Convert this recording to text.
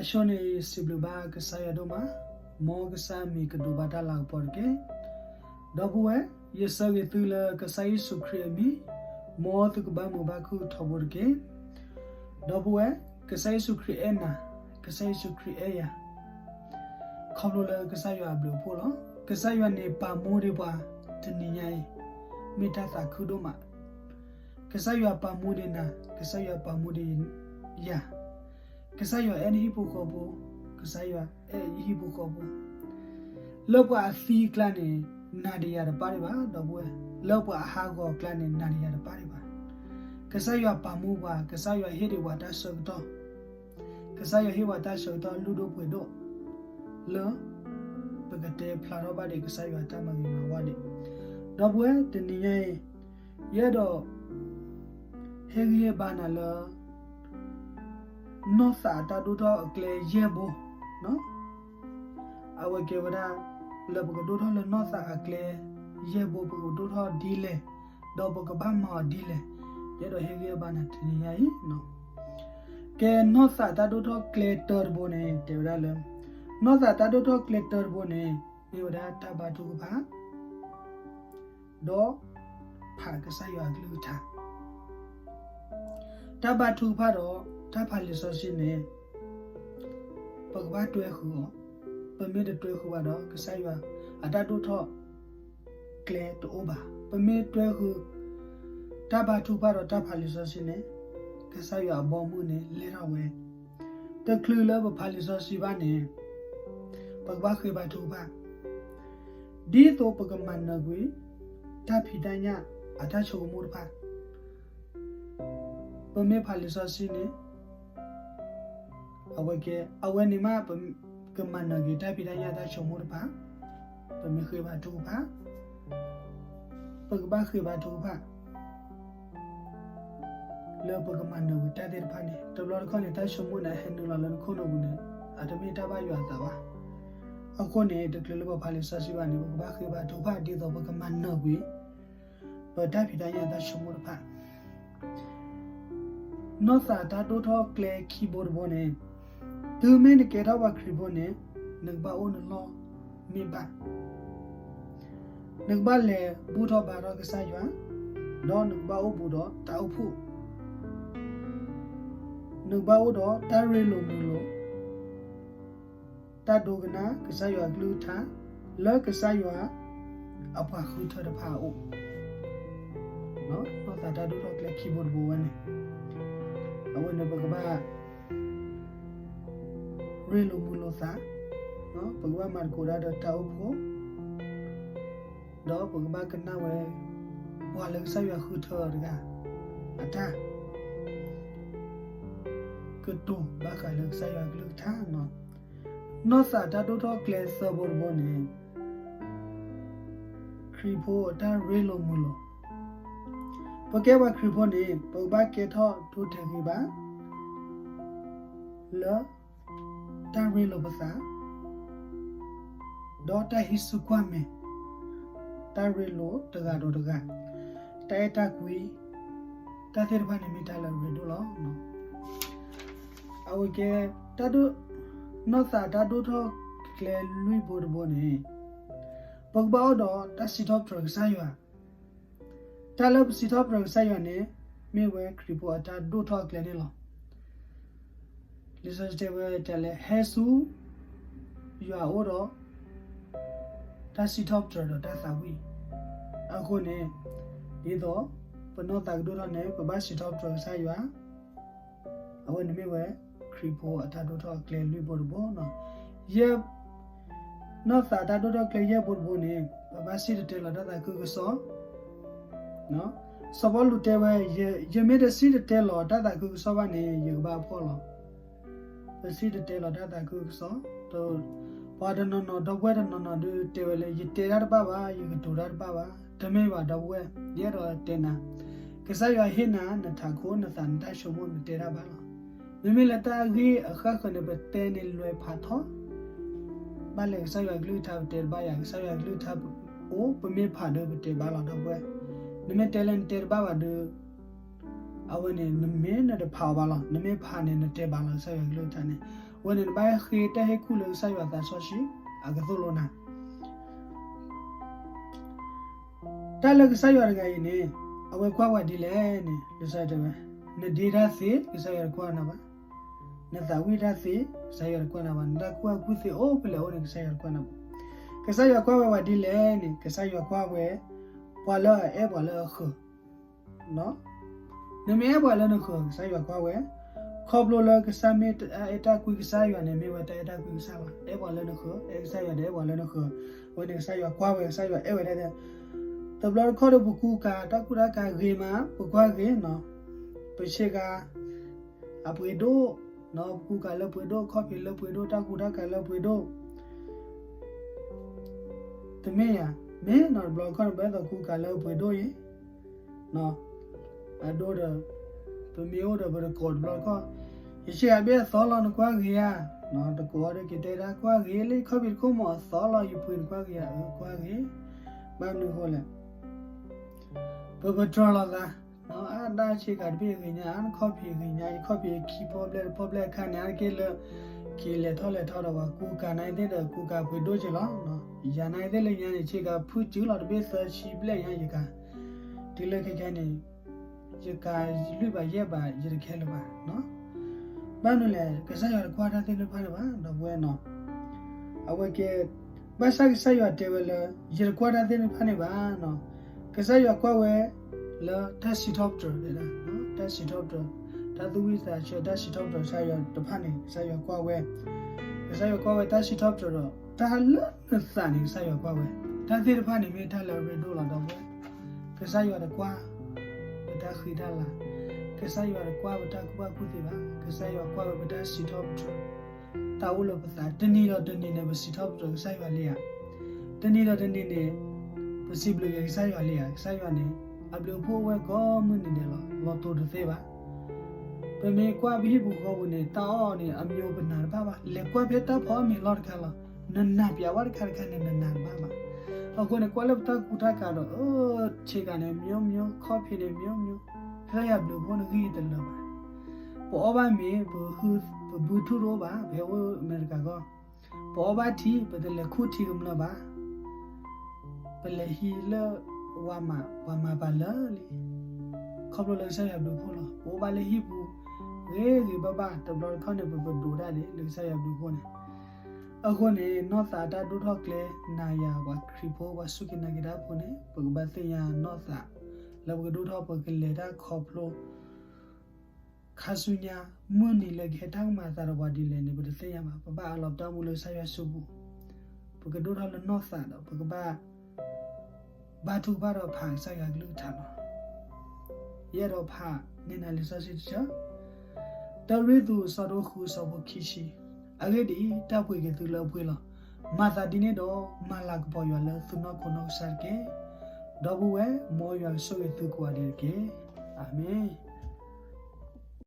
အဆိန့ၣ် ယစံးဘျုးဘၣ်ကစၢ်ယွၤဒိၣ်မး, မ်ကစၢ်မံၤကဒိးဘၣ်တၢ်လၤကပီၤတက့ၢ်. ဒီပုၢ်ဝဲၢ်, ယဆၢဂ့ၤသုလၢကစၢ်ယ့ၣ်ၡူးခရံာ်အမံၤ, မ်သုကဘၣ်မုာ်ဘၣ်ခုၣ်ထီဘိတက့ၢ်. ဒီပုၢ်ဝဲၢ်, ကစၢ်ယ့ၣ်ၡူးခရံာ်အဲၣ်နၤ, ကစၢ်ယ့ၣ်ၡူးခရံာ်အဲၣ်ယၤ ခီဖျိလၢကစၢ်ယွၤအဘျုးအဖှိၣ်လီၤ. ကစၢ်ယွၤန့ၣ်ပာ်မူဒံးပှၤတနံၤညါအံၤ, မ့ၢ်တၢ်သးခုဒိၣ်မး. ကစၢ်ယွၤပာ်မူဒံးနၤ, ကစၢ်ယွၤပာ်မူဒံးယၤ, ကစၢ်ယွၤအဲၣ်နဟံၣ်ဖိဃီဖိ, ကစၢ်ယွၤအဲၣ်ယဟံၣ်ဖိဃီဖိ လၢပှၤအသံအကျါန့ၣ် နၤဒီးယၤတပၣ်ဒံးဘၣ် ဒီပုၢ်ဝဲၢ်, လၢပှၤအဟးဂီၤအကျါန့ၣ် နၤဒီးယၤတပၣ်ဒံးဘၣ်. ကစၢ်ယွၤပာ်မူပှၤ, ကစၢ်ယွၤဟ့ၣ်ဒံးပှၤတၢ်ဆၢကတီၢ်, ကစၢ်ယွၤဟ့ၣ်ပှၤတၢ်ဆၢကတီၢ်လုၢ်ဒိၣ်ပှ့ၤဒိၣ် လၢ ပကတဲဖျါထီၣ်ဘၣ်ဒံးကစၢ်ယွၤတၢ်မၤဂ့ၤမၤဝါဒံး. ဒီပုၢ်ဝဲၢ်, တနံၤညါအံၤ ယအဲၣ်ဒိး ဟ့ၣ်ဂံၢ်ဟ့ၣ်ဘါနၤလၢ နီၢ်သးအတၢ်ဒိၣ်ထီၣ်အကျဲယဲၢ်ဘိ, အဝဲကဲဝဲဒၣ် လၢပကဒိၣ်ထီၣ်လၢနီၢ်သးအကျဲယဲၢ်ဘိ ပကဒိၣ်ထီၣ်ဒ်လဲၣ်, ဒီးပကဘၣ်မၤအီၤဒ်လဲၣ်, ယအဲၣ်ဒိးဟ့ၣ်ဂံၢ်ဟ့ၣ်ဘါနၤတနံၤညါအံၤ. ကဲ နီၢ်သးတၢ်ဒိၣ်ထီၣ်ကျဲတၢတဘိန့ၣ် တဲဝဲဒၣ်လၢ နီၢ်သးတၢ်ဒိၣ်ထီၣ်ကျဲတၢတဘိန့ၣ် မ့ၢ်ဝဲဒၣ်တၢ်ဘါထုကဖၣ် ဒီး ဖးကစၢ်ယွၤအကလုၢ်ကထါ, တၢ်ဘါထုကဖၣ်ဒီး တၢ်ဖးလံာ်စီဆှံန့ၣ် ပကဘၣ်တွဲဃုာ်အီၤ, ပမ့ၢ်တတွဲဃုာ်ဘၣ်ဒီး ကစၢ်ယွၤအတၢ်ဒိၣ်ထီၣ်ကျဲတအိၣ်ဘၣ်. ပမ့ၢ်တွဲဃုာ် တၢ်ဘါထုကဖၣ်ဒီးတၢ်ဖးလံာ်စီဆှံန့ၣ် ကစၢ်ယွၤအဘီအမုၢ်န့ၣ် လဲၢ်ထီၣ်ဝဲ, တချုးလၢပဖးလံာ်စီဆှံဘၣ်န့ၣ် ပကဘၣ်ဃ့ဘါထုကဖၣ် ဒ်သိးပကမၤနၢၤကွံာ် တၢ်ဖံးတၢ်ညၣ်အတၢ်ဆိကမိၣ်တဖၣ်. ပမ့ၢ်ဖးလံာ်စီဆှံန့ၣ် အဝဲကဲ အဝဲန့ၣ်မး ပကမၤနၢၤက့ၤတၢ်ဖံးတၢ်ညၣ်တၢ်ဆိကမိၣ်တဖၣ်, ပမ့ၢ်ဃ့ဘါထုကဖၣ်, ပကဘၣ်ဃ့ဘါထုကဖၣ် လၢပကမၤနၢၤဝဲတၢ်သ့ၣ်တဖၣ်န့ၣ် တဘျီတခီၣ်န့ၣ် တၢ်ဆိကမိၣ်န့ၣ် အဟဲနုာ်လီၤလၢနခိၣ်နူာ်ပူၤန့ၣ် အတမ့ၢ်တၢ်ဘၣ်ယွၤအသးဘၣ်. အဃိန့ၣ် တချုးလၢပဖးလံာ်စီဆှံဘၣ်န့ၣ် ပကဘၣ်ဃ့ဘါထုကဖၣ်ဒ်သိးပကမၤနၢၤကွံာ် ပတၢ်ဖံးတၢ်ညၣ်တၢ်ဆိကမိၣ်တဖၣ် နီၢ်သးတၢ်ဒိၣ်ထီၣ်ကျဲခံဘိတဘိန့ၣ်, တုၤမ့ၢ်နကဲထီၣ်ပှၤခရံာ်ဖိန့ၣ် နကဘၣ်အိၣ်နလီၢ်မ့ၢ်ဘၣ်, နကဘၣ်လဲၤဘူၣ်ထီၣ်ဘါထီၣ်ကစၢ်ယွၤ, ဒီးနကဘၣ်အိၣ်ဘူးဒီးတၢ်အိၣ်ဖှိၣ်, နကဘၣ်အိၣ်ဒီးတၢ်ရ့လိာ်မုာ်လိာ် တၢ်ဒိကနၣ်ကစၢ်ယွၤအကလုၢ်ကထါ လၢကစၢ်ယွၤအပှၤဃုထၢတဖၣ်အအိၣ်, နီၢ်သးတၢ်ဒိၣ်ထီၣ်ကျဲခံဘိတဘိဝဲန့ၣ်, အဝဲန့ၣ်ပကဘၣ် ရ့လိာ်မုာ်လိာ်သး, ပကဘၣ်မၤသကိးတၢ်ဒီးတၢ်အိၣ်ဖှိၣ်, ဒီးပကဘၣ်ကနၣ်ဝဲ ပှၤလၢကစၢ်ယွၤဃုထၢအီၤတဂၤ အတၢ် ကတိၤဘၣ်ဃးလၢကစၢ်ယွၤအကလုၢ်ကထါန့ၣ်, နီၢ်သးတၢ်ဒိၣ်ထီၣ်ကျဲသၢဘိတဘိန့ၣ် ခရံာ်ဖိအတၢ်ရ့လိာ်မုာ်လိာ်, ပကဲပှၤခရံာ်ဖိန့ၣ် ပကဘၣ်ကဲထီၣ်ဒိတဲာ်ဂ့ၤဘၣ် လၢ တၢ်ရ့လိာ်ပသး, ဒီးတၢ်ဟံးစုကွၢ်မဲာ်, တၢ်ရ့လိာ်တဂၤဒီးတဂၤ, တၢ်အဲၣ်တၢ်ကွံ, တၢ်သ့ၣ်တဖၣ်န့ၣ်မ့ၢ်တၢ်လၢအရ့ဒိၣ်လီၤ. အဝဲကဲ တၢ်ဒိၣ်, နီၢ်သးတၢ်ဒိၣ်ထီၣ်ကျဲလွံၢ်ဘိတဘိန့ၣ်, ပကဘၣ်အိၣ်ဒီးတၢ်စံးထီၣ်ပတြၢၤကစၢ်ယွၤ, တၢ်လၢပစံးထီၣ်ပတြၢၤကစၢ်ယွၤန့ၣ် မ့ၢ်ဝဲခရံာ်ဖိအတၢ်ဒိၣ်ထီၣ်အကျဲန့ၣ်လီၤ. လံာ်စီဆှံတဲဝဲဒ်လဲၣ်, ဟဲဆူ ယွၤအအိၣ်ဒီး တၢ်စံးထီၣ်ပတြၢၤဒီးတၢ်သးဝံၣ်, အဃိန့ၣ် ဒ်သိး ပနီၢ်သးကဒိၣ်ထီၣ်န့ၣ် ပဘၣ်စံးထီၣ်ပတြၢၤကစၢ်ယွၤ, အဝဲန့ၣ်မ့ၢ်ဝဲ ခရံာ်ဖိအတၢ်ဒိၣ်ထီၣ်အကျဲလွံၢ်ဘိတဘိန့ၣ်, ယဲ နီၢ်သးတၢ်ဒိၣ်ထီၣ်ကျဲယဲၢ်ဘိတဘိန့ၣ် ပဘၣ်စံၣ်တဲၤတဲလီၤတၢ်သးခုကစီၣ်, စီၤပီလူးတဲဝဲ, ယမ့ၢ်တစံၣ်တဲၤတဲလီၤတၢ်သးခုကစီၣ်ဘၣ်န့ၣ် ယကဘၣ်အဖှီၣ်လီၤ. ပစံၣ်တဲၤတဲလီၤတၢ်သးခုကစီၣ်, ပှၤတနီၤနီၤ ဒီပုၢ်ဝဲၢ်တနီၤနီၤဒုးတဲဝဲလၢ ယတဲတၢ်တဘၣ်ဘၣ်, ယကတိၤတၢ်တဘၣ်ဘၣ်, တမ့ၢ်ဘၣ်ဒီပုၢ်ဝဲၢ်, ယအဲၣ်ဒိးတဲနၤ, ကစၢ်ယွၤဟ့ၣ်နၤ နထးခိၣ်နသးနတၢ်ဆိကမိၣ် နတဲတၢ်ဘၣ်လီၤ. မ့မ့ၢ်လၢတၢ်ဂ့ၢ်အဃၣ်ဃၢၤန့ၣ် ပတဲန့ၣ်လွဲဖးထီ, ဘၣ်လဲၣ်ကစၢ်ယွၤကလုၢ်ကထါပတဲတဘၣ်ယၤ, ကစၢ်ယွၤကလုၢ်ကထါအိၣ် ပမ့ၢ်ဖးဒီးပတဲဘၣ်လီၤ ဒီပုၢ်ဝဲၢ်, နမ့ၢ်တဲလၢနတဲတဘၣ်ဘၣ်ဒီး အဝဲန့ၣ် နမ့ၢ်နတဖးအီၤဘၣ်လီၤ, နမ့ၢ်ဖးန့ၣ် နတဲဘၣ်လီၤ ကစၢ်ယွၤကလုၢ်ကထါန့ၣ်, အဝဲန့ၣ်နဘၣ်ဃ့တၢ်ဟ့ၣ်ကူၣ်လၢကစၢ်ယွၤသးစီဆှံ အကသိၣ်လိနၤ. တၢ်လၢကစၢ်ယွၤတဂၤအံၤန့ၣ် အဝဲကွၢ်ဝဲဒ်လဲၣ်န့ၣ် ကစၢ်ယွၤတဲဝဲ, နဒ့တၢ်သ့ ကစၢ်ယွၤတကွၢ်နၤဘၣ်, နသးဝံၣ်တၢ်သ့ ကစၢ်ယွၤတကွၢ်နၤဘၣ်, နတၢ်ကူၣ်ဘၣ်ကူၣ်သ့အိၣ်ဖဲလဲၣ်အိၣ်န့ၣ် ကစၢ်ယွၤတကွၢ်နၤဘၣ်. ကစၢ်ယွၤကွၢ်ဝဲဝဲဒ်လဲၣ်န့ၣ် ကစၢ်ယွၤကွၢ်ဝဲ ပှၤလၢအအဲၣ်ပှၤလၢအဃၢၤ နမ့ၢ်အဲၣ်ပှၤလၢနဃၢၤ ကစၢ်ယွၤကွၢ်ဝဲ, ခီဖျိလၢကစၢ်မ့ၢ်တၢ်အဲၣ်တၢ်ကွံကစၢ်ယွၤန့ၣ် မ့ၢ်ဝဲတၢ်အဲၣ်တၢ်ကွံကစၢ်လီၤ. အဲၣ်ပှၤလၢနဃၢၤ အဲၣ်ကစၢ်ယွၤဒီးအဲၣ်ပှၤလၢနဃၢၤ, အဝဲန့ၣ်ကစၢ်ယွၤကွၢ်ဝဲ ကစၢ်ယွၤအဲၣ်ဝဲဒၣ်. တဘျီတခီၣ်ဒီးပကူကၤတၢ်ကူၣ်တၢ်ကၤဂ့ၤမး ပကွၢ်ဂ့ၤနီၤ, ပဆ့ကၤ အပှ့ၤဒိၣ်, ပကူကၤလၢပှ့ၤဒိၣ် ခီၣ်ဖံးလၢပှ့ၤဒိၣ် တၢ်ကူၣ်တၢ်ကၤလၢပှ့ၤဒိၣ် တမ့ၢ်ယၤ, မ့ၢ်နီၤ တဘျီတခီၣ်န့ၣ် ပအဲၣ်ဒိးကူကၤလၢပှ့ၤဒိၣ်အံၤ, အဒိဒီး ပမ့ၢ်အိၣ်ဒီးပတကိးတဘျီတခီၣ်, ယဆ့ကၤဘ့ၣ်အသီလီၤ နကွၢ်ဂ့ၤဧါ, တကိးအီၤဒီးက့ၤတဲဒၣ် ကွၢ်ဂ့ၤလၢယခီၣ်ဖံးတခိၣ်မ့ၢ်အသီလီၤ ယပှ့ၤနကွၢ်ဂ့ၤဧါ, အကွၢ်ဂ့ၤ, ဘၣ်မနုၤအဃိလဲၣ် ပပတြၢၤလိာ်သး, အါဒၣ်ဆ့ကၤတဘ့ၣ်အဂ့ၤညါ အါနခီၣ်ဖံးအဂ့ၤညါ ယခီၣ်ဖံးခံဖီဘျဲၣ်တဖီဘျဲၣ်အခါန့ၣ် အါတက့ၢ်လၢ က့ၤလဲၤထီၣ်လဲၤထီဒီးပှၤကူကၤနၤအံၤသ့ၣ်ဒီး ကူကၤပှ့ၤဒိၣ်က့ၤလီၤ. ယၤနၤအံၤသ့ၣ်လၢညါန့ၣ် ဆ့ကၤဖုၣ်စုလီၤတဘ့ၣ်သၢဆံဘျဲၣ်ညါယကၤ, တုၤလၢခဲခဲန့ၣ် ယကၤလွံၢ်ဘးယဲၢ်ဘး ယတခဲလၢၤဘၣ်. ဘၣ်မနုၤလဲၣ် ကစၢ်ယွၤတကွၢ်တၢ်သ့ၣ်တဖၣ်န့ၣ်ဘၣ် ဒီပုၢ်ဝဲၢ်နီၤ, အဝဲကဲ ဘၣ်ဆၣ်ကစၢ်ယွၤတဲဝဲလၢ ယတကွၢ်တၢ်သ့ၣ်တဖၣ်န့ၣ်ဘၣ်နီၤ, ကစၢ်ယွၤကွၢ်ဝဲ လၢတၢ်စံးထီၣ်ပတြၢၤဒၣ်, တၢ်စံးထီၣ်ပတြၢၤ, တၢ်သူၣ်ဝံၣ်သးဆၢ တၢ်စံးထီၣ်ပတြၢၤ ကစၢ်ယွၤတဖၣ်န့ၣ် ကစၢ်ယွၤကွၢ်ဝဲ, ကစၢ်ယွၤကွၢ်ဝဲတၢ်စံးထီၣ်ပတြၢၤဒီး တၢ်လၢနသးန့ၣ် ကစၢ်ယွၤကွၢ်ဝဲ, တၢ်သ့ၣ်တဖၣ်န့ၣ်မ့ၢ်တၢ်လၢအရ့ဒိၣ်လီၤ ဒီပုၢ်ဝဲၢ်, ကစၢ်ယွၤတကွၢ် ပတၢ်ဃံတၢ်လၤ, ကစၢ်ယွၤတကွၢ်ပတၢ်ကူၣ်ဘၣ်ကူၣ်သ့ဘၣ်, ကစၢ်ယွၤကွၢ်ဝဲပတၢ်စံးထီၣ်ပတြၢၤ တၢ်အိၣ်လၢပသး တနံၤဒီးတနံၤန့ၣ် ပစံးထီၣ်ပတြၢၤကစၢ်ယွၤလံဧါ, တနံၤဒီးတနံၤန့ၣ် ပစံးဘျုးက့ၤကစၢ်ယွၤလံဧါ, ကစၢ်ယွၤန့ၣ် အဘျုးအဖှိၣ်အိၣ်ဝဲကိးမုၢ်နံၤဒဲးလီၤ, လီၤတိၤတသ့ဘၣ်. ပမ့ၢ်ကွၢ်ပဟံၣ်ပူၤဃီပူၤန့ၣ် တၢ်အီၣ်အီန့ၣ် အမ့ၢ်ပနၢ်တဘၣ်ဘၣ်, လဲၤကွၢ်ဖဲတၢ်ဖီအီၣ်မ့ၤလီၢ်တခါလီၤ, နနၢ်ပၠးဝဲတခါတခါန့ၣ် နနၢ်တဘၣ်ဘၣ်. အဃိန့ၣ် ကွၢ်လၢပတၢ်ကူတၢ်ကၤဒီး အၢ ဆ့ကၤန့ၣ် မျိုးမျိုး, ခီၣ်ဖံးန့ၣ် မျိုးမျိုး, ကစၢ်ယွၤဘျုးဖှိၣ်န့ၣ်ဂံၢ်တလၢာ်ဘၣ်. ပအီၣ်ဘၣ်မ့ၤ ပဘုထူၣ်တအိၣ်ဘၣ်, ပဟဲအိၣ်အမဲရကၤကီၢ်, ပအီၣ်ဘၣ်ထံ ပတလဲၤခူၣ်ထံကမျၢၢ်ဘၣ်, ပလဲၤဟံးလၢ ဝၤမး ပှၤမၤပှၤလၢာ်လံ, ခီဖျိလၢကစၢ်ယွၤဘျုးဖှိၣ်လီၤ. ပအိၣ်ဘၣ်လၢဟံၣ်ပူၤ ဂ့ၤဂ့ၤဘၣ်ဘၣ် တဘျီတခီၣ်န့ၣ် ပပဒိးတၢ်ဒံးလၢကစၢ်ယွၤဘျုးဖှိၣ်န့ၣ်. အဃိန့ၣ် နီၢ်သးတၢ်ဒိၣ်ထီၣ်ကျဲ နၤယၤပှၤခရံာ်ဖိ ပှၤစူၢ်က့ၤနာ်က့ၤတၢ်ဖိန့ၣ် ပကဘၣ်သ့ၣ်ညါနီၢ်သး လၢပကဒိၣ်ထီၣ် ပကလဲၤတၢ်ခီဖျိ ခါဆူညါ မုၢ်နံၤလၢကဟဲတၢ်ကမၤအသးဒီးပှၤဒ်လဲၣ်န့ၣ် ပတသ့ၣ်ညါဘၣ်. ပဘၣ်အးလီၤပတၢ်အိၣ်မူလၢကစၢ်ယွၤစုပူၤ, ပကဒိၣ်ထီၣ်လၢနီၢ်သးဒီး ပကဘၣ် ဘါထုကဖၣ်ဒီးဖးကစၢ်ယွၤကလုၢ်ကထါလီၤ. ယအဲၣ်ဒိးဖးန့ၢ်နၤလံာ်စီဆှံတဆၢ, တၢ ကရံၣ်သူး အဆၢဒိၣ်ဃု အဆၢဖိခံဆံ, အဂ့ၢ်ဒ်အံၤ, တၢ်ပှ့ၤက့ၤသုလၢအပှ့ၤလီၤ. မၤသးဒ်န့ၣ်ဒီး မၤလၤကပီၤယွၤလၢသုနီၢ်ခိနီၢ်ကစၢ်တက့ၢ်. ဒီပုၢ်ဝဲၢ်, မ်ယွၤကဆိၣ်ဂ့ၤသုကိးဂၤဒဲးတက့ၢ်. အၤမ့ၣ်.